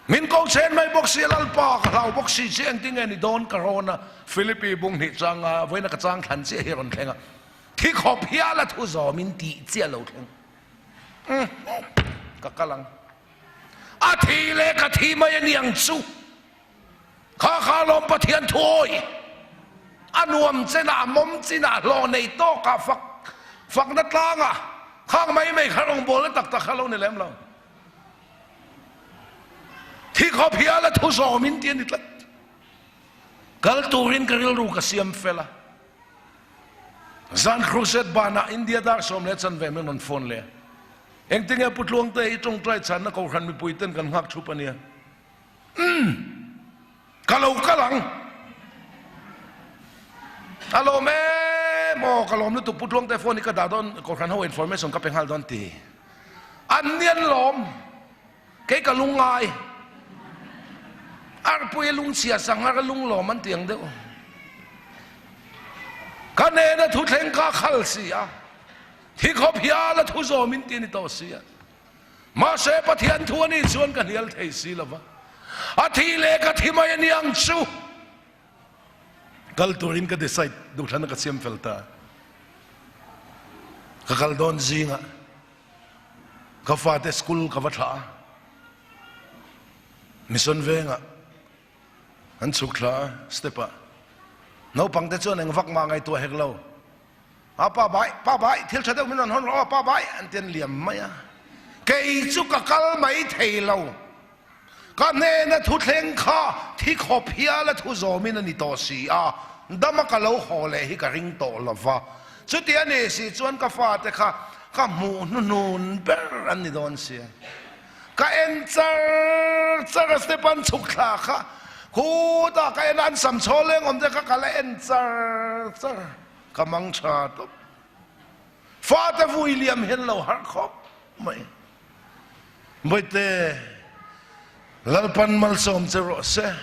Min ko chen mai bawk si a, Lalpa ka hlau bawk si che engtin nge ni dawn ka rawn a, Philippi bung hnih changa vawiina ka chang thlan chiah hi a rawn thleng a, thi khawp hial a thu zawm in tih chiah lo thleng. Umm ka kal ang. A thi leh ka thi mai a ni ang chu. Kha kha lawm Pathian thuawi a nuam chenah a mawm chinah a hlawh nei tawkah fak fakna tlangah khang mai mai kha rawngbawlna tak tak kha lo ni lem lo. Thi khawp hial a thu zawm in ti a ni tlat. Kal turin ka rilru ka siam fel a. Zan crusade banah India dar 10:15 min rawn phone leh a. Engtinge Pu Tluangte i tawngtai chhanna Kohhran mipui ten kan nghak thup a nia. Umm! Ka lo kal ang. A lawm em aw, ka lawm lutuk Pu Tluangte phone hi ka dah dawn, Kohhran ho information ka pe nghal dawn ti. An ni an lawm, kei ka lungngai. Arpui a lungchhia sanghar a lunglawm an ti ang deuh. Ka nena thuthleng ka khal si a, thi khawp hial a thu zawm in ti a ni tawh si a. Mahse Pathian thu a nih chuan ka hnial thei si lo va, a thi leh ka thi mai a ni ang chu. Kal turin ka decide duhthlanna ka siam fel ta. Ka kal dawn zingah ka fate school ka va thlah a, mission vengah an chhuk thla a step ah. Naupang te chuan eng vak mah ngaihtuah hek lo. A pa bai, pa bai, thil tha deuh min rawn hawn rawh aw, pa bai, an ti an liam mai a. Kei chu ka kal mai thei lo. Ka hnena thuthleng kha thi khawp hial a thu zawmin a ni tawh si a, dama ka lo haw leh hi ka ring tawh lo va. Chuti a nih si chuan ka fate kha ka hmuh hnuhnun ber an ni dawn sia. Ka en char char a, step an chhuk thla kha khutah ka en a, an sam chhawl leng awm te kha ka la en char char. Ka mang tha tawp. Fate vui liam hian lo harh khawp mai. Bawihte, Lalpan malsawm che rawh se.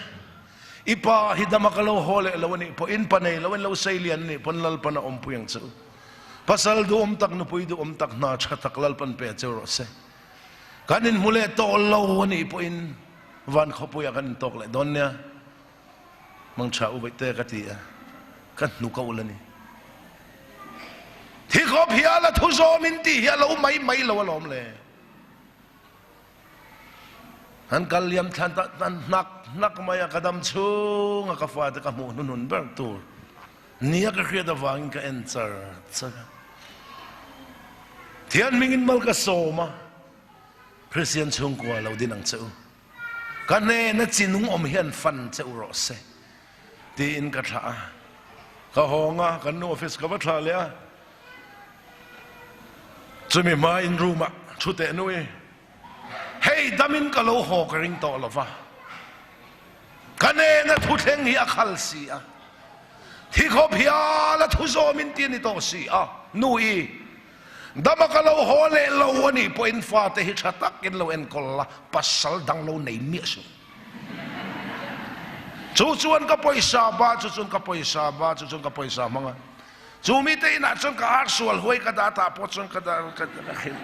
I pa hi dama ka lo haw leh lo a nih pawh, in pa nei lo in lo sei lian a nih pawn Lalpan a awmpui ang che u. Pasal duhawm tak, nupui duhawm tak, hna tha tak Lalpan pe che rawh se. Kan inhmu leh tawh lo a nih pawhin van khawpuiah kan intawk leh dawn nia. Mangtha u Baihte ka ti a, ka hnuk a ulh a ni. Thi khawp hial a thu zawm in tih hi a lo mai mai lo alawm le. An kal liam thlan ta hnak hnak mai a, ka dam chhung a ka fate ka hmuh hnuhnun ber tur nia ka hriat avangin ka en char char a. Thian hmingin mal ka sawm a, Kristian chhungkua lo din ang che u. Ka hnena chi nung awm hian fan che u rawh se tiin ka thlah a. Ka hawng a, kan nu office ka va thlah leh a. Chumi hmain room ah thu teh nui, hei damin ka lo haw ka ring tawh lo va, ka hnena thu thleng hi a khal si a, thi khawp hial a thu zawm in ti a ni tawh si a, nu i dama ka lo haw leh lo a nih pawhin fate hi tha takin lo enkawl la, pasal dang lo nei miah suh. Chu chuan ka pawisa ba, chu chuan ka pawisa ba, chu chuan ka pawisa hmang a. Chu mite inah chuan ka ar sual huai ka dah tah pawh chuan ka dah ka hrilh.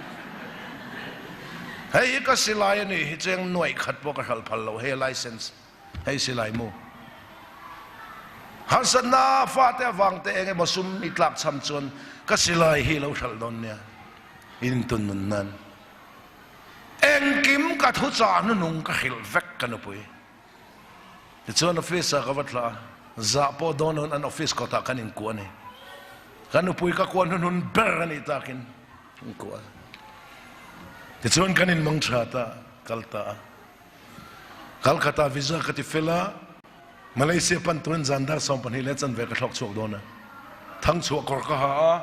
Hei hi ka silai a nih hi cheng nuaih khat pawh ka hralh phal lo hei license hei silai mu. Harsatna fate avang te eng emaw sum i tlak cham chuan ka silai hi lo hralh dawn nia in intun nun nan. Engkim ka thuchah hnunung ka hrilh vek ka nupui. Tichuan office ah ka va thlah a, zah pawh dawn loin an office kawtah kan inkuah a ni. Ka nupui ka kuah hnuhnun ber a nih takin kan kuah a. Tichuan kan inmang tha ta, kal ta a. Kalkhatah visa ka ti fel a, Malaysia pan turin zan dar 12 leh chanve ka thlawk chhuak dawn a. Thangchhuah kawr ka ha a.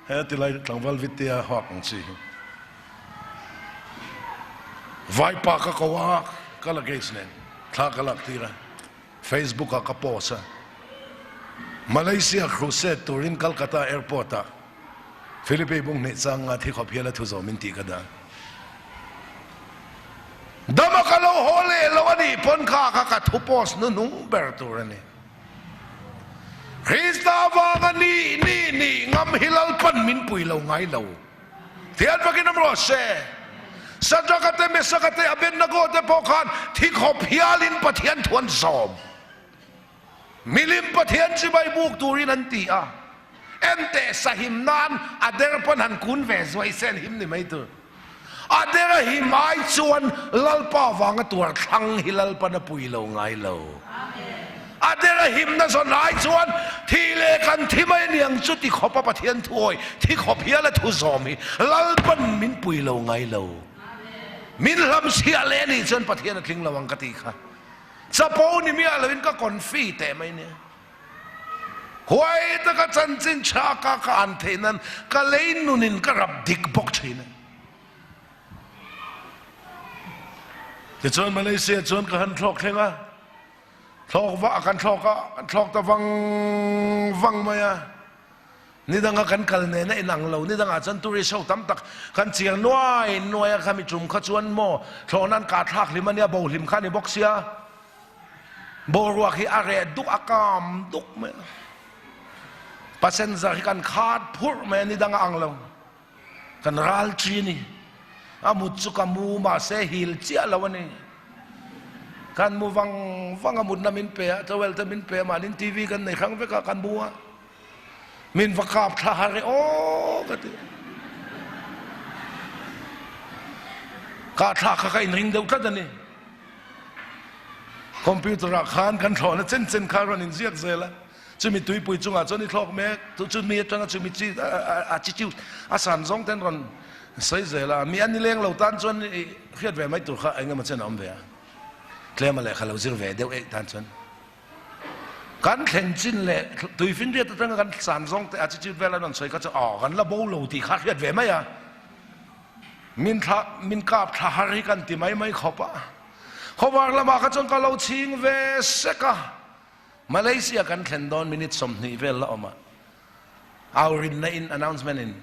He tilai tlangval Vitia hawk ang chi hi Vaipa ka ko a, ka luggage nen thla ka lak tir a, Facebook ah ka post a, Malaysia crusade turin Calcutta airport ah Philippe Bunghnih chang nga thi khawp hial a thu zawm in tih ka dah. Dama ka lo haw leh lo a nih pawn kha kha ka thu post hnuhnung ber tur a ni. Krista avanga nih nih nih ngam hi Lalpan min pui lo ngai lo. Thian fakin awm rawh se. Sadraka te, Mesaka te, Abednego te pawh khan thi khawp hialin Pathian thu an zawm. Milim Pathian chibai buk turin an ti a. Enteh sahim nan a der pawn han kun ve zuai se an him ni mai tur. A der a him ai chuan Lalpa vanga tuar thlang hi Lalpan a pui lo ngai lo. A der a himna zawn ai chuan thi leh kan thi mai aniang chu ti khawpa Pathian thu awi thi khawp hial a thu zawm hi Lalpan min pui lo ngai lo. Min hlamchhiah leh anih chuan Pathian a tling lo ang ka tih kha. Chapo ni miah loin ka confi teh mai nia. Huai taka chanchin tha ka ka an theih nan ka lei nunin ka rap dik bawk thin a. Tichuan Malaysia chuan ka han thlawk thleng a, thlawk vah kan thlawk a, kan thlawk ta vang vang mai a. Nidanga kan kal nen a inang lo, nidangah chuan tourist ho tam tak kan chiang nuai nuai a, khami tum kha chuan maw thlawhna an kah thlak hlim a nia, bo hlim kha a ni bawk sia. Boruak hi a reh duk, a kam duk mai a. Passenger hi kan khat phurh mai a, ni dang a ang lo. Kan ral chi a ni. A mut chu ka mu mahse hil chiah lo a ni. Kan mu vang vang a, mutna min pe a, towel te min pe a, mahni TV kan nei hrang vek a, kan mu a. Min va kap thla har e aw ka ti. Kah thla kha ka inring deuh tlat a ni. Computer ah khan kan thlawhna chen chen kha rawn inziak zel a, chumi tuipui chungah chuan i thlawk mek, chu chumi atanga chumi chi a chi chiu a san zawng ten rawn sawi zel a, mi a ni leng lo tan chuan i hriat ve mai tur kha eng emaw chen a awm ve a, tlem a lehkha lo zir ve deuh eih tan chuan kan thlen chin leh tuifinriat atanga kan san zawng te a chi chiu vel a rawn sawi kha chu aw kan la bo lo tih kha hriat ve mai a. Min thla, min kap thla har hi kan ti mai mai khawp a. Khawvar lamah kha chuan ka lo chhing ve sek a. Malaysia kan thlen dawn minute 20 vel la awm a. Au rinna in announcement in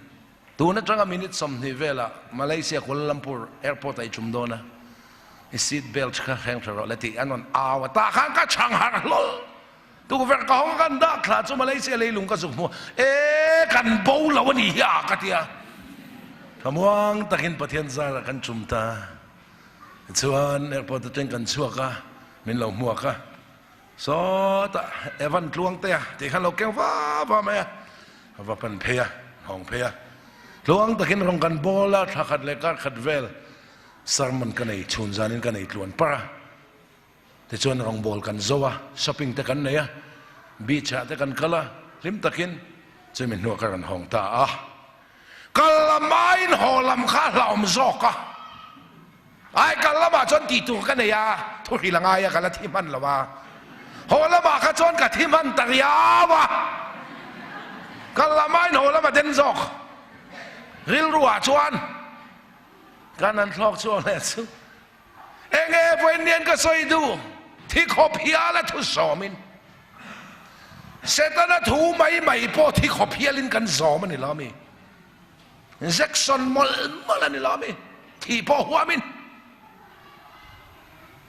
tun atanga minute 20 velah Malaysia Kuala Lumpur airport ah i tum dawn a. I seat belt kha hreng tha rawh le tih an rawn au a. Tah khan ka chhang har hlawl. Tukverh ka hawng a kan dah thla chu Malaysia leilung ka zuk hmu e kan bo lo a ni hi a ka ti a. Thlamuang takin Pathian zarah kan tum ta. Tichuan airport atang kan chhuak a, min lo hmuak a. Sawtah Evan Tluangtea tih khan lo keng va va mai a, a va pan phei a, hawng phei a. Tluang takin rawn kan bawl a, thla khat leh kar khat vel sermon ka nei chhun zanin ka nei tluan parh a. Tichuan rawngbâwl kan zo a, shopping te kan nei a, beach ah te kan kal a, hlim takin chumi hnuah ka rawn hawng ta a. Kal lam aiin haw lam kha a hlauhawm zawk a, ai kal lamah chuan tih tur ka nei a, thuhril a ngai a, ka la thi hman lo a, haw lamah kha chuan ka thi hman ta riau a, kal lam aiin haw lam a den zawk rilru ah chuan kan han thlawk chhuak leh chu. Enge vawiin ka sawi duh? Thi khawp hiala thu zawmin Setana thu mai mai pawh thi khawp hialin kan zawm a ni lo mi? Injection mawlh mawlh a ni lo mi? Thih pawh huamin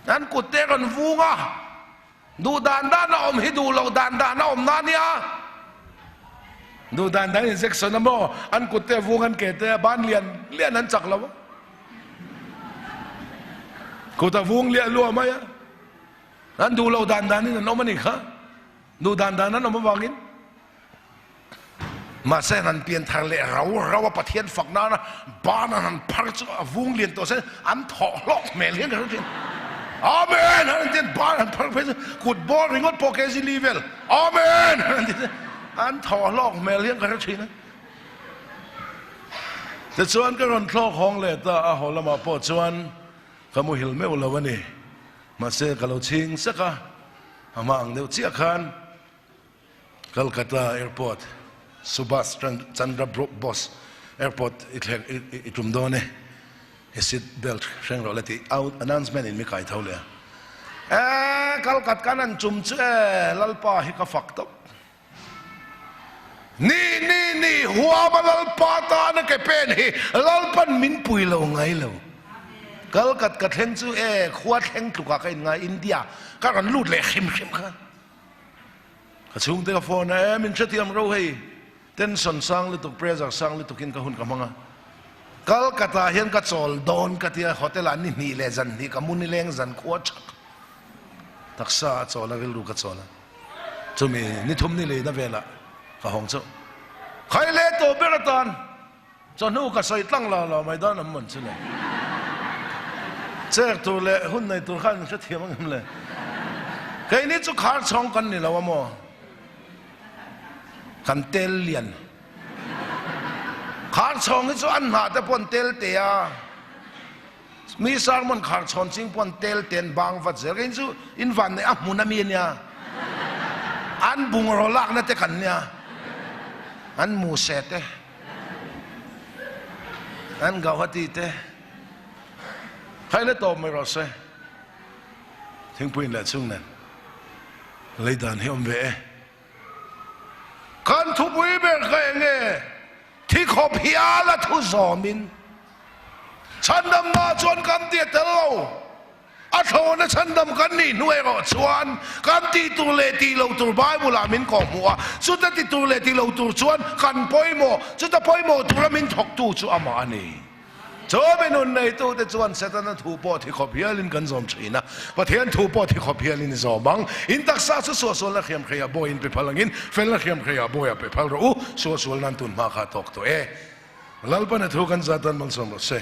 an kut te rawn vung a, Duh dan dan a awm hi duh loh dan dan a awm na nia. Duh dan dan injection a maw an kut te a vung an ke te a ban lian lian an chak lo a. Kut a vung liah luah mai a. An duh loh dan dan in an awm a nih kha. Duh dan dan an awm avangin. Mahse an han pian thar leh rau rau a, Pathian fak nana ban an han phar chu a vung lian tawh se an thawh hlawk hmel hian ka hre thin. Amen! An han ti a, ban han phar phei chu kut bawr ringawt pawh kg li vel. Amen! An han ti a, an thawh hlawk hmel hian ka hre thin a. Tichuan ka rawn thlawk hawng leh ta a, haw lamah pawh chuan ka muhil meuh lo a ni. Mahse ka lo chhing sek a, a hma ang deuh chiah khan Calcutta Airport, Subhas Chandra Bose Airport i thleng i tum dawn e, i seat belt hreng rawh le tih announcement in mi kai tho leh a. E, Calcutta kan han chum chu e, Lalpa hi ka fak tawp. Ni, ni, ni, huama Lalpa tana ke pen hi Lalpan min pui lo ngai lo. Calcutta ka thleng chu e, khua thleng tlukah ka inngai India ka rawn lut leh hrim hrim kha. Ka chhungte ka phone a, e min hrethiam ro hei, tension sang lutuk, pressure sang lutuk in ka hun ka hmang a. Kolkata hian ka chawl dawn ka tia, hotel ah ni hnih leh zan hnih ka mu nileng zan khua thak taksa a chawl a, rilru ka chawl a. Chumi ni thum ni leina velah ka hawng chauh. Khai leh tawh ber atan. Chawhnu ka sawi tlang lo lo mai dawn awm mawn chu le. Chek tur leh hun nei tur khan hrethiam ang em le. Keini chu khar chhawng kan ni lo a maw? Kan tel lian. Khar chhawng hi chu an hnah te pawh an tel te a. Mi sermon khar chhawn ching pawh an tel te an bang vat zel. Keini chu in van neih a hmun a mi a nia. An bungraw lakna te kan nia. An mu se te. An Gauhati te khaile tawp mai rawh se. Thingpui in leh chung nen lei dan hi awm ve e. Kan thupui ber kha eng nge? Thi khawp hial a thu zawmin chhandamna chuan kan ti a tel lo. A thlawna chhandam kan nih hnu erawh chuan kan tih tur leh tih lo tur Bible-ah min kawhhmuh a, chuta ti tur leh ti lo tur chuan kan pawimawh, chuta pawimawh tura min thawktu chu amah a ni. Chu mi nun neitute chuan Setana thu pawh thi khawp hialin kan zawm thin a, Pathian thu pawh thi khawp hialin i zawm ang. In taksa chu suahsualna hriamhreiah bawi in pe phal angin, felna hriamhreiah bawi a pe phal rawh u, suahsual nan tun hma kha a tawk tawh e. Lalpana thu kan zat dan malsawm rawh se.